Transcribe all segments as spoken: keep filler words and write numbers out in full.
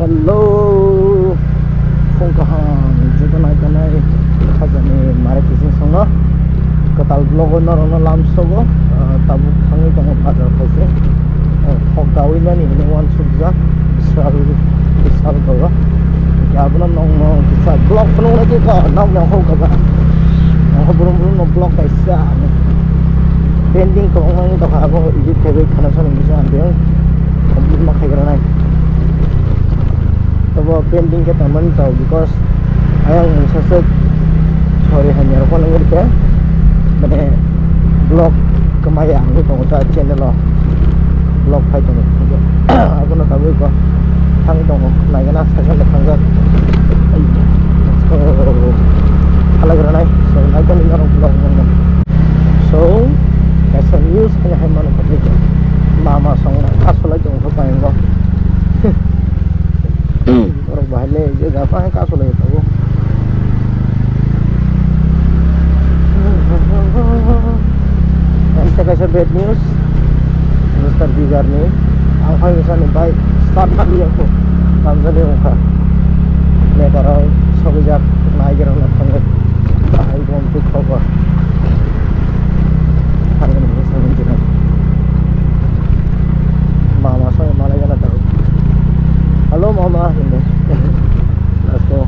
Hello, phung kaham, joto nai tongnai khajani mare kising songno. Kwtal vlog o norokno lamsogo, ah, tabuk thangwi tongo bazar khaise. Eh, hok dawi mani hwnwi uansukjak, bisal, bisal bago. Hwnkhe abono nokno kisa vlog phunuknai khe kha, nokni hok gaba. Ang khe brum brum no vlog kaisa pending kwbangma wngwi tongkha, abo edit khaiwi khana sani kisa ang tiyang complete ma khaigra nai. Tobo pending khe tongmani tong, because ayang mungsa se sorry hamya rok phano wngkha, mane vlog kwmaya ang tongo ta channel o vlog phai tongo, abono tabuk ko thang tongo, naigana cycle rok thangjak. Ai, so, halai gra nai, so, naikhe norok vlog nangno. So, kaisa news khe hai mano khe mama song kasolai tong khe paingo. Borok bahai le je ga pa kasolai tongo. Kaisa kaisa bad news, Mister Bigar ni. Ang phai bwsani bike start ma liya kho, tamjani wngkha. Lebar o sogijak, naigerok no thangwi. Bahai bo twi khobor. Thangwi nini samung tino. Mama song malai gana tau. Hello mama, hindi. Let's go.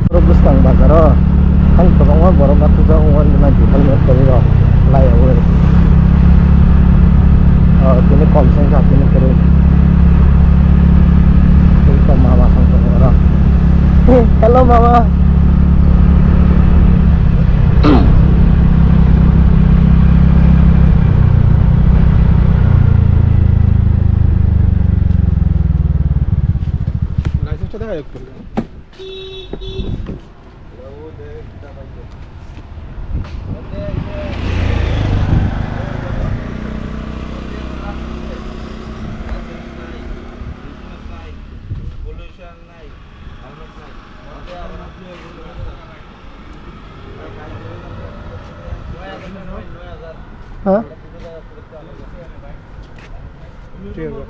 Borok bwskang bazar o. Ang kwbangma borok ma tuja ungwan gana di helmet kwrwi rok. Lai ya ui. Oh, tini kom seng kha, tini kwrwi. Tini kom mama song tong oro. Hello mama. License টা দেখা একটু। হ্যাঁ? ঠিক আছে।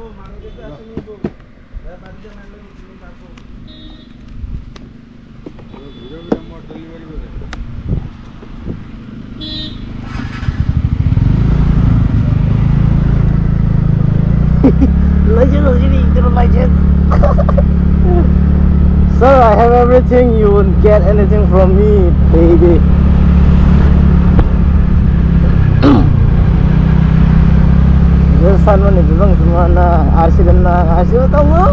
License, license. Sir, I have everything. You won't get anything from me, baby. Sanmani bebak sumana, R C dan na, R C o tongo.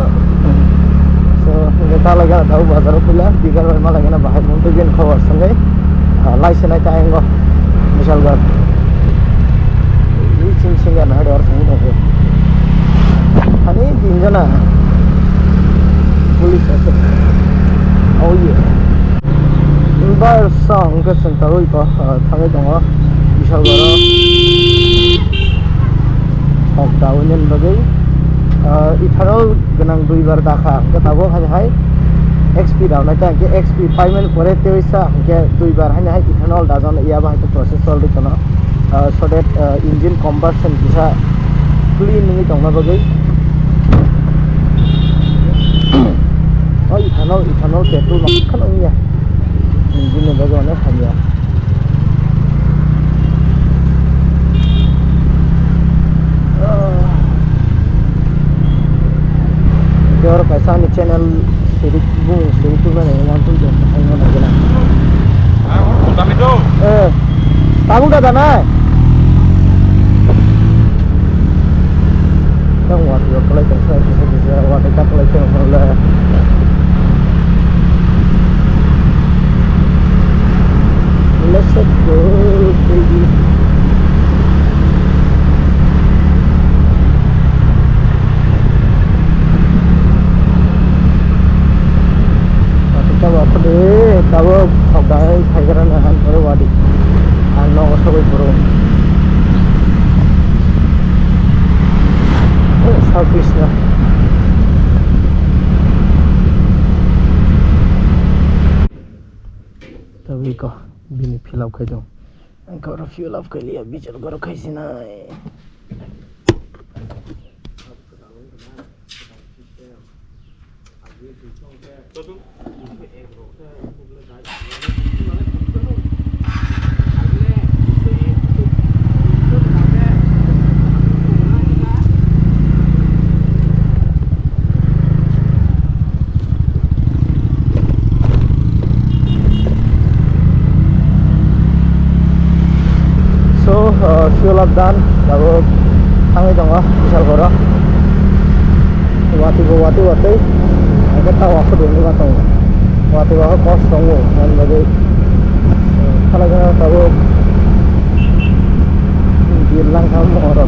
So, hingke ta lagi na tau bazar o pila, bigar bai ma lagi na bahai mung twi bin khobor sangwi, ah, lai se nai ta engo, misal gor. Ni ching ching ya na hari or sangwi tongo. Ani tin jona police ase. Oh yeah. Bar sa hingke chwng tabuk iko, ah, thangwi tongo, Bisalgoro. Hok dawi nini bagwi, ah, ethanol gwnang dui bar dakha, hingke tabuk hai hai X P rok nai ta, hingke X P paimani pore tei sa, hingke dui bar hai hai ethanol dajana, iya bo hai khe process choldi kono. Ah, so that, ah, engine combustion kisa clean wngwi tongna bagwi. O ethanol, ethanol petrol no kheno wngya. Engine ni bagwi onek hamya. Ah. Oro kaisa ani channel siri bung siri tubani wngmantun je hai mano gana. Ah, hor kota mi to? Eh, tabuk da dana. Tang wati yo kalai tang sa kisa kisa wati ka kalai tang sa le. Let's go, baby. Tabuk tabuk khokdai khaigrana han oro wadi. Ang nogo sogwi phuru. South East na. Tabuk iko bini fill up khai tong. Ang khe oro fill up khai liya, bichar goro khai sinai. So, uh, fuel up done, tabuk thangwi tongo Bisalgoro. Watwi bo watwi watwi, hwnkhe ta wakho dengwi ma tongo. Watwi wakho kos tongo, ani bagwi, uh, khalajak tabuk birlang thang oro.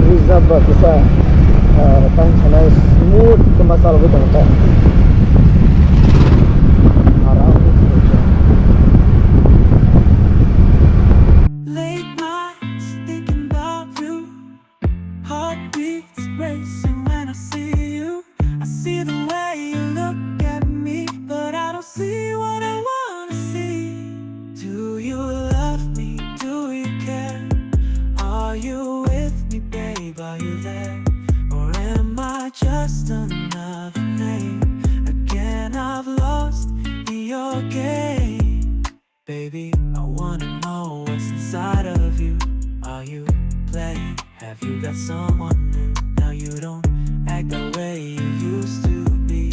Reserve ba kisa, ah, tang sanai smooth khe ma chalogwi tong khe. Aram se. Late nights thinking about you. Heartbeats racing when I see you. I see the way you look at me, but I don't see what I wanna see. Do you love me? Do you care? Are you with me, babe? Are you there? Or am I just another name? Again, I've lost in your game. Baby, I wanna know what's inside of you. Are you playing? Have you got someone new? Now you don't act the way you used to be.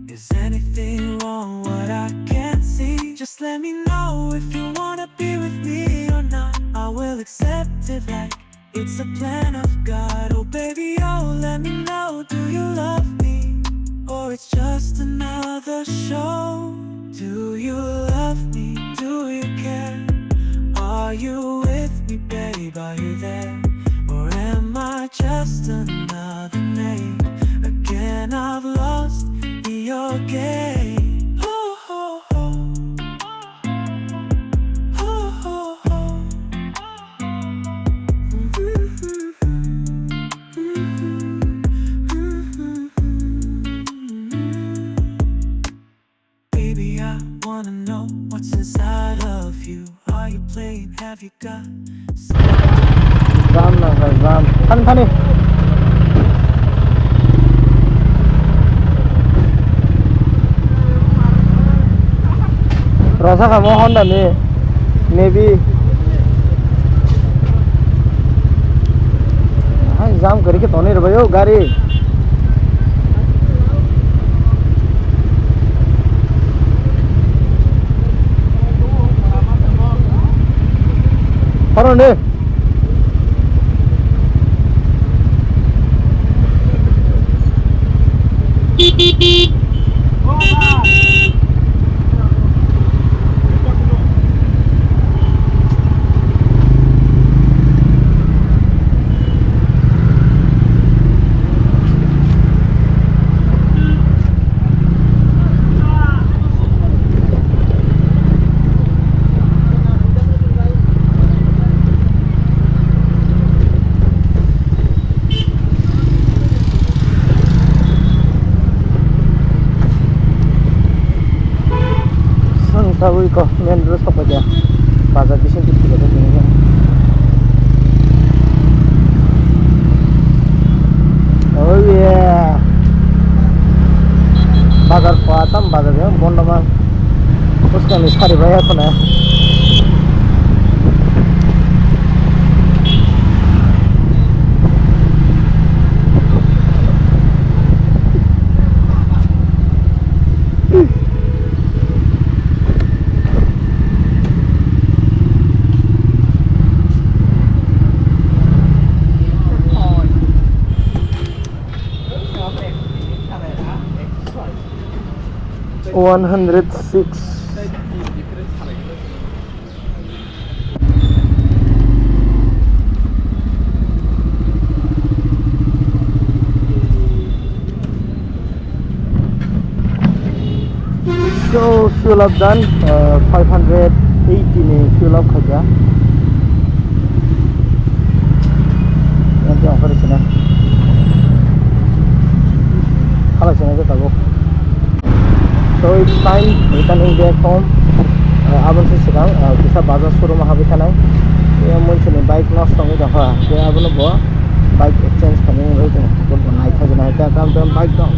Is anything wrong what I can't see? Just let me know if you wanna be with me or not. I will accept it like it's a plan of God. Oh baby, oh, let me know. Do you love me? Or it's just another show? Do you love me? Do you care? Are you with me, babe? Are you there? Or am I just another name? Again, I've lost in your game. Oh, oh, oh. Oh, oh, oh. Baby, I wanna know what's inside of you. Are you playing? Have you got Jam nang kha, jam. Thani, thani. Rasa kamo Honda ni, maybe. Hai, jam kwrwi khe tonwi rwbaio gari. Horoni. Song tabui ko main road sok paja. Bazar bising tu tiga tu sini. Oh yeah. Bazar pa tam bazar ya, bondo man. Uskang ni sari bhai ato na. One hundred six. So, fuel up done, uh, five hundred eighty ni fuel up khaikha. Yang tiang phari sini. Halai sini aja tabuk. So, it's time returning back home. Uh, aboni se swkang, uh, kisa bazar showroom o habwi thanai. Yang muncuni bike nosto wngwi tongkha, khe abono bo bike exchange khainai wngwi tongo, bo naithok naithok tam tam bike tong,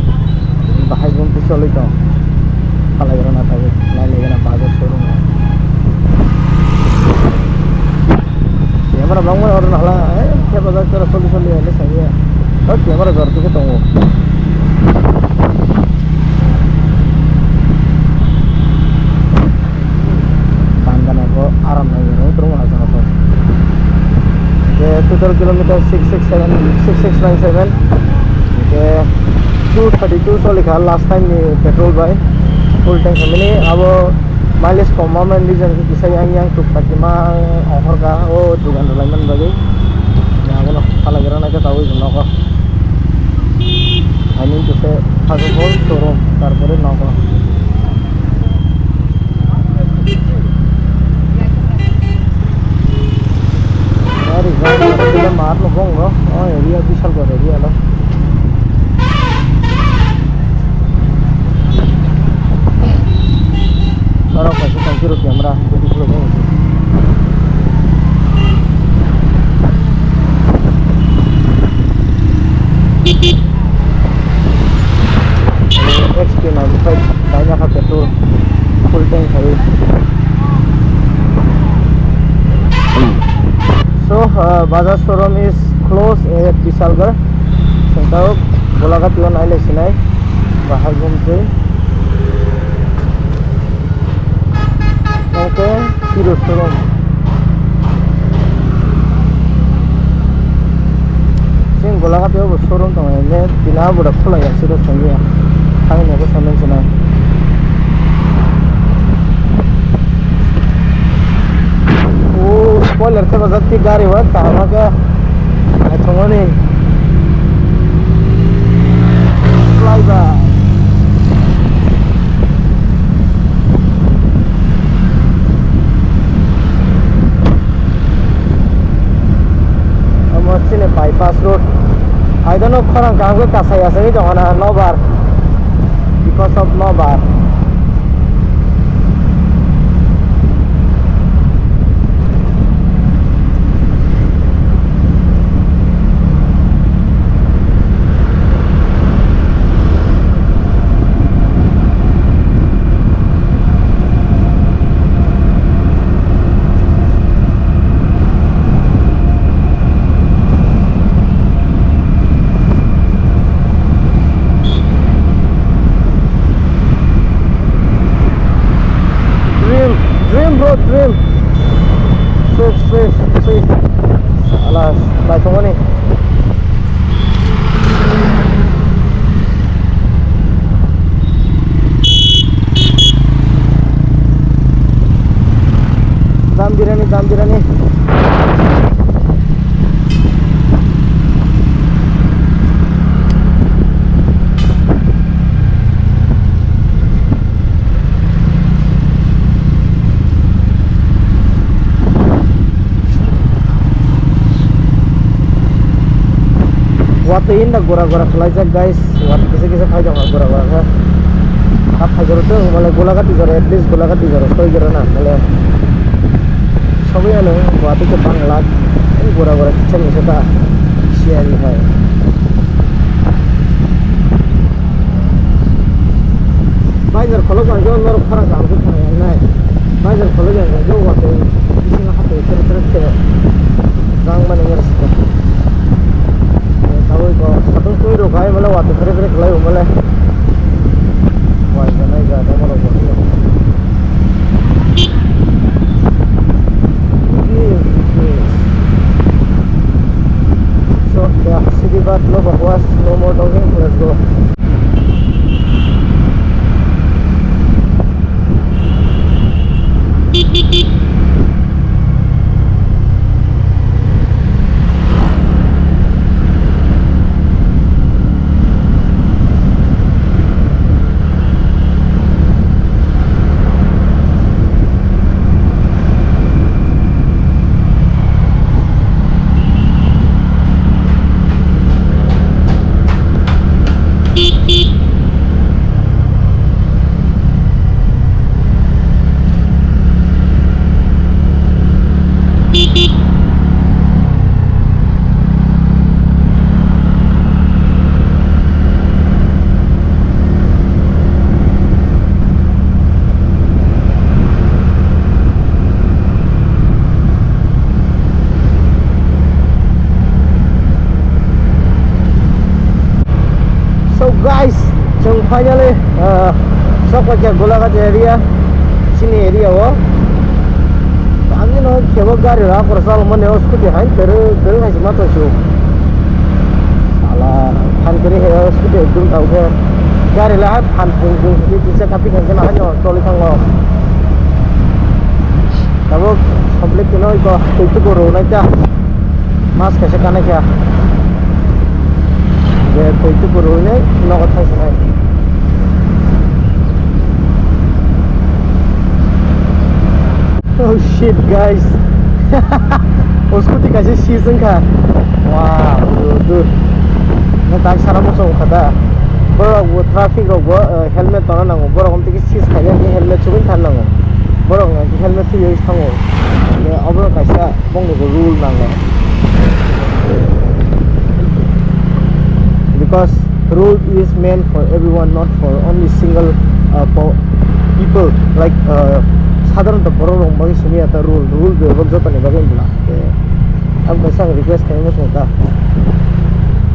bahai bo twi choli tong, khalai rwna taiwi nai lai gana bazar showroom o. Camera bangma oro nahla, eh, khe bazar khe choli choli ele saiya, o camera jor khe tongo. Bandana bo aram nai rw tong aswk aswk. Hwnkhe total kilometer six six seven, six six nine seven. Hwnkhe two thirty two choli kha last time ni petrol bai full tank hwnmani abo mileage kom ma mani reason kisa yang yang tuk tak ma ongkhor kha o dugan rw lai man bagwi. Abono khalai rw nai khe tabuk nogo. I mean to say, first of all, showroom, tarpore nogo. Gari, gari, gari, mar no bongo, o area, Bishalgarh area lo. Norok kaisa tongphiro camera, photo khulukgo. X P ninety-five kaina kha petrol full tank khai. So, uh, Bajaj showroom is closed at Bishalgarh. Sengkao Golaghat o nai lai sinai bahai gumtwi. Oke, Hero showroom. Sing Golaghat o bo showroom tongo, ne tina bo da khulai ya, siro songya. Thang ne bo samen sina. O, spoiler se bajak ti gari wa, kaham ke. Naithokmani. Flyby. Omo chini bypass road. I don't know, khorang kaham khe kasai asai tongkha na nobar. Because of nobar. Dream, dream, bro, dream. Safe, safe, safe. Alas, naithokmani. Dam birani, dam birani. Watwi inda gora gora khwlaijak, guys. Watwi kisa kisa phai tongkha gora gora khe. Hap phai jaro tong, male Golaghat jaro, at least Golaghat jaro soi jaro na, male. Sogwi ano watwi khe bang lak, gora gora kisa kisa ta siyani hai. Baijar kholo jang jo norok khara jang jo khara yang nai. Baijar kholo jang jo watwi bisingo hatwi tere tere khe jang mani ngar sita. Tawi ko satung twi rok hai male watwi tere tere khlai male. Wai janai ja dai mano bo. Yes, yes. So, the city but no, but was no more talking. Let's go. Chwng finally, ah, sok paikha Golaghat area, chini area o. Ani no kebo gari rok rok chalmani o scooty hai kwrwi kwrwi hai se ma tongsu. Sala phan kwrwi hai o scooty ekdum tong khe gari le hai phan pung pung kwrwi kisa kapi khe na hai no choli thango. Tabuk complete khe no iko twi tubu rwnai ta. Mas kaisa kanai kha. Je twi tubu rwnai nogo thai sanai. Oh shit, guys. O scooty kaisa seize wngkha. Wow, dude, dude. Na tak sana muchung kha da. Borok bo traffic rok bo, eh, helmet tongna nango. Borok omtiki seize khaina khe helmet chubui thar nango. Borok hwnkhe helmet thuiwi thango. Obo kaisa bongni bo rule nango. Because road is meant for everyone, not for only single, uh, po-, people. Like, uh, sadharanto borok rok bagwi simi ya ta rule, rule bebak jotoni bagwi wngla. Ang kaisa ang request khaima muchung ta.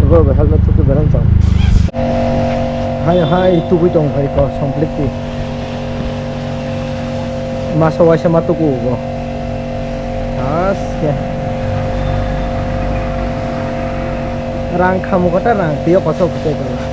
Borok bo helmet thupi berang chang. Hai hai tubui tong phai ko complete. Masa waisa ma tuku bo. Aske. Rang khamu kota rang tiyo koso koso kola.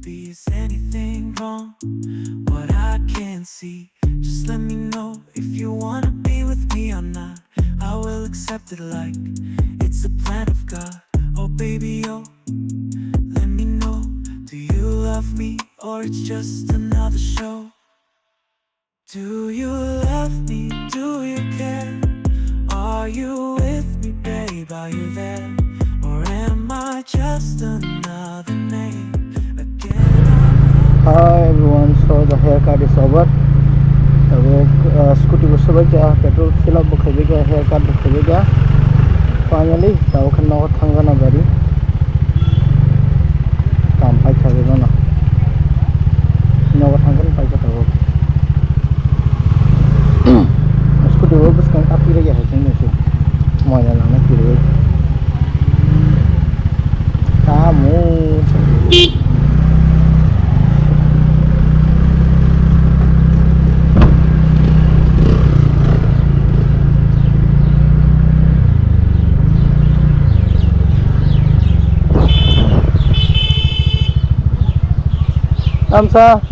Is anything wrong? What I can't see. Just let me know if you wanna be with me or not. I will accept it like it's a plan of God. Oh baby, oh, let me know. Do you love me or it's just another show? Do you love me? Do you care? Are you with me, babe? Are you there? Or am I just another name? Again, I'm Hi everyone, so the haircut is over. Tabuk, uh, scooty bo subaikha, petrol fill up bo khaibaikha, haircut bo khaibaikha. Finally, tabuk khe nogo thangjana bari. Kam paikha bebano. Nogo thangkhani paikha tabuk. Scooty bo bwskang kaphirwi ya hai chwngno se. Moila nangna kirwi. Tamo. Tamsa.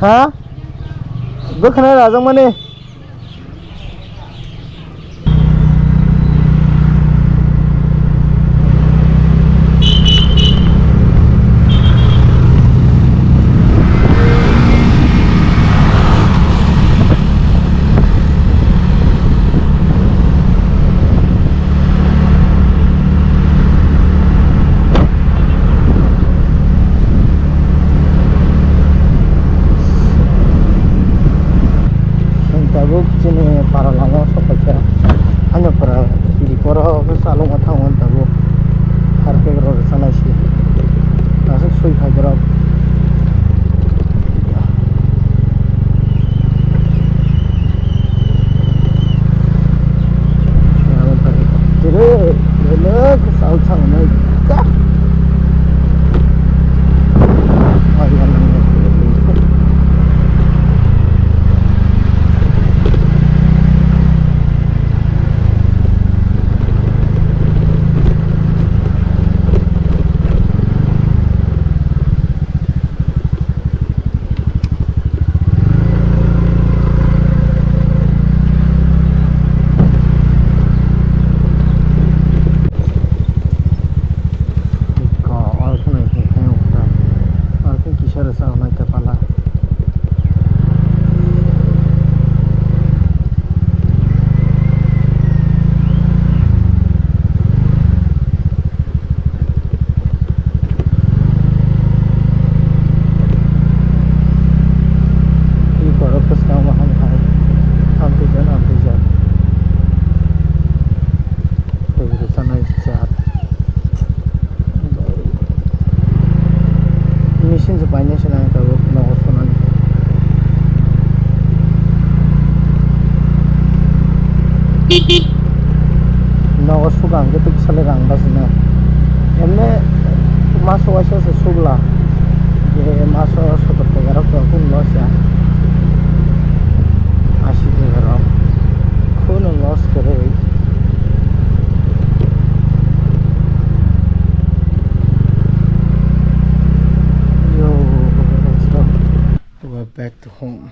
Ha? Bwkhwnai rajak mani. Nogo suka hwnkhe twi kisa le rang bachina. Emne maso waisa se sugla. Je maso sotor taka rok to kun loss ya. Asi taka rok. Kun loss kwrwi. Yo, let's go. We're back to home.